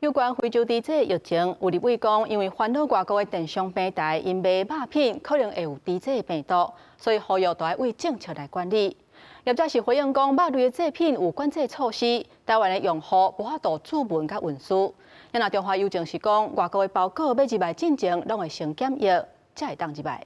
有關非洲豬瘟疫情，有立委講，因為煩惱外國的電商平台𪜶賣肉品可能會有豬瘟病毒，所以呼籲都愛對政策來管理。業者是回應講，肉類的製品有管制措施，台灣的用戶無法度注文佮運輸。若中華郵政是講，外國的包裹欲入來進前，攏會先檢疫，才會當入來。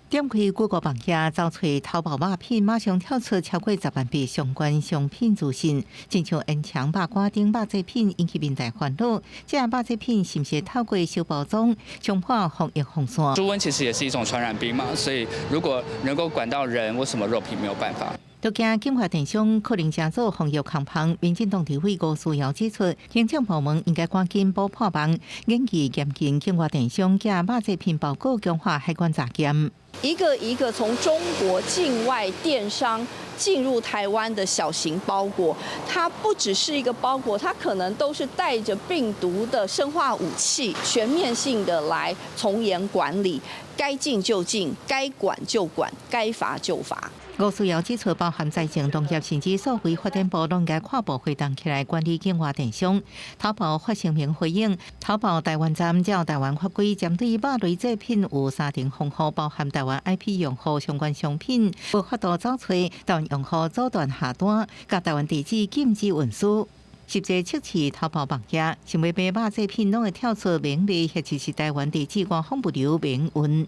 點開谷歌網頁，找揣淘寶肉品，馬上跳出超過10萬筆相關商品資訊，親像煙腸、肉乾等肉製品引起民眾煩惱。這肉製品是毋是透過小包裝衝破防疫防線？豬瘟其實也是一種傳染病嘛，所以如果能夠管到人，為什麼肉品沒有辦法？都驚境外電商可能成做防疫空縫。民進黨立委吳思瑤指出，行政部門應該趕緊補破網，研議嚴禁境外電商寄肉製品包裹，強化海關查驗。一個一個從中國境外電商進入台灣的小型包裹，它不只是一個包裹，它可能都是帶着病毒的生化武器，全面性的來從嚴管理，該禁就禁，該管就管，該罰就罰。吳思瑤指出，包含財政、農業甚至數位發展部，攏應該跨部會動起來管理境外電商。淘寶發聲明回應，淘寶台灣站照台灣法規，針對肉類製品有三重防護，包含台灣 IP 用戶相關商品，無法度找揣台灣用戶阻斷下單，共台灣地址禁止運輸。實際測試淘寶網頁，想欲買肉製品，攏會跳出免賣或者是台灣地址外方物流免運。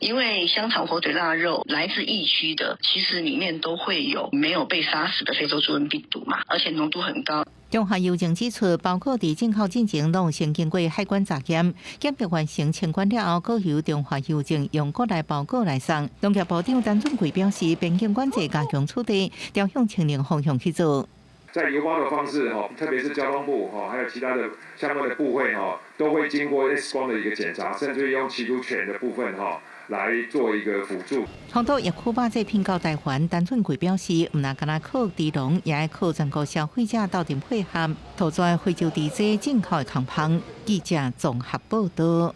因為香腸、火腿、臘肉來自疫區的，其實裡面都會有沒有被殺死的非洲豬瘟病毒嘛，而且濃度很高。中華郵政指出，包裹佇進口進前，攏先經過海關查驗，檢疫完成清關了後，閣由中華郵政用國內包裹來送。農業部長陳俊貴表示，邊境管制加強處理，朝向清零方向去做。在郵包的方式，哈，特別是交通部，哈，還有其他的相關的部會，哈，都會經過 X 光的一個檢查，甚至用緝毒犬的部分，哈，來做一個輔助。紅島疫區肉製品到台灣，陳俊貴表示，毋但干焦靠豬農，也愛靠全國消費者鬥陣配合，杜絕非洲豬瘟進口的空縫。記者綜合報道。